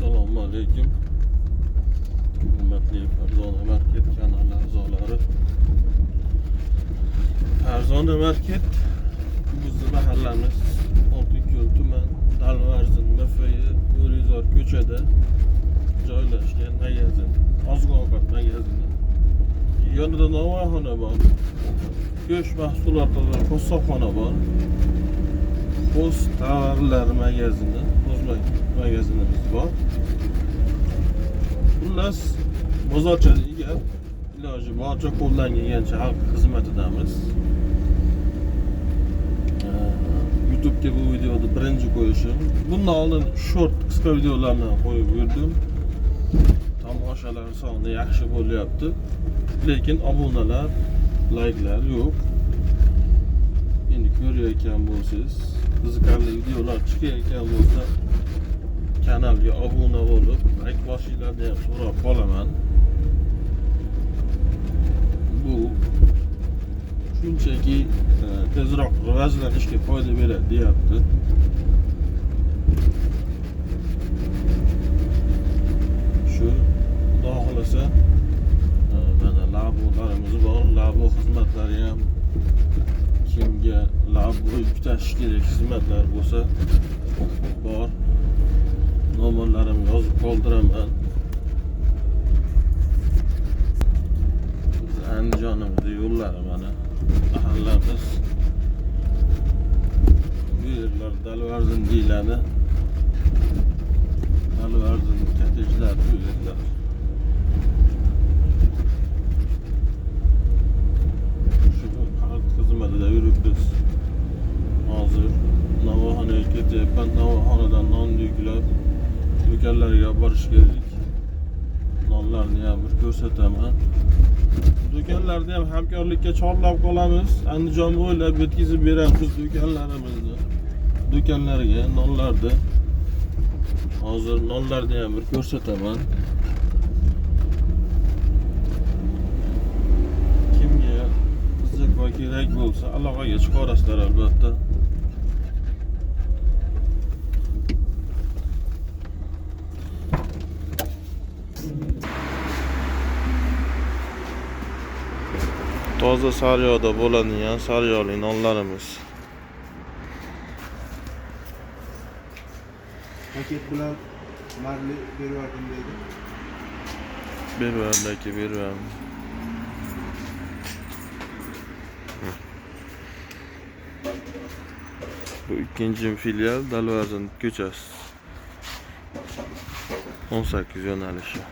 Assalomu alaykum. Hurmatli Farzona Market kanali a'zolari. Farzona Market bizni mahallamiz Oltinko'l tuman Dalvarzin MFY Bo'rizor ko'chada joylashgan magazin, oziq-ovqat magazini. Yonida novvoyxona bor. Go'sht mahsulotlari qassobxona bor. Xo'z tovarlar magazini, xo'z magazinimiz bor. Xullas, bozorchadagi gap, iloji boricha qo'ldan kelgancha xalq xizmatidamiz. YouTube'ga bu videoni birinchi qo'yishim. Bundan oldin short qisqa videolarni qo'yib yurdim. Tomoshalar soni yaxshi bo'lyapti. Lekin obunalar, layklar yo'q. Endi ko'rayotgan bo'lsangiz, qiziqarli videolar chiqayotgan bo'lsa, kanalga obuna bo'lib, layk bosishinglarni ham so'rab qolaman. Bu shunchaki tezroq rivojlanishga foyda beradi deyapti. Shu Xudo xohlasa, mana labolarimiz bor, labo xizmatlari ham kimga labo yuklash kerak xizmatlar bo'lsa bor. Nomerlarimni yozib qoldiraman. Biz Andijonimizni yo'llari mana mahallamiz. Bu yerlar Dalvarzin deyiladi. Dalvarzin kottejlar bu yerlar. Shu xalq xizmatida yuribmiz. Hozir Navoiyxonaga ketyapman. Navoiyxonadan nonni yuklab do'konlarga olib borish kerak. Nonlarni ham bir ko'rsataman. Do'konlarda ham hamkorlikka chorlab qolamiz. Andijon bo'ylab yetkazib beramiz do'konlarimizni. Do'konlarga nonlarni. Hozir nonlarni ham bir ko'rsataman. Kimga qiziq va kerak bo'lsa aloqaga chiqarasizlar albatta. Toza sariyog'da bo'ladigan sariyog'li nonlarimiz. Paket bilan marli berib deydi. Berib aka, berib. Bu ikkinchi filial Dalvarzin ko'chasi. 18 yo'nalishi.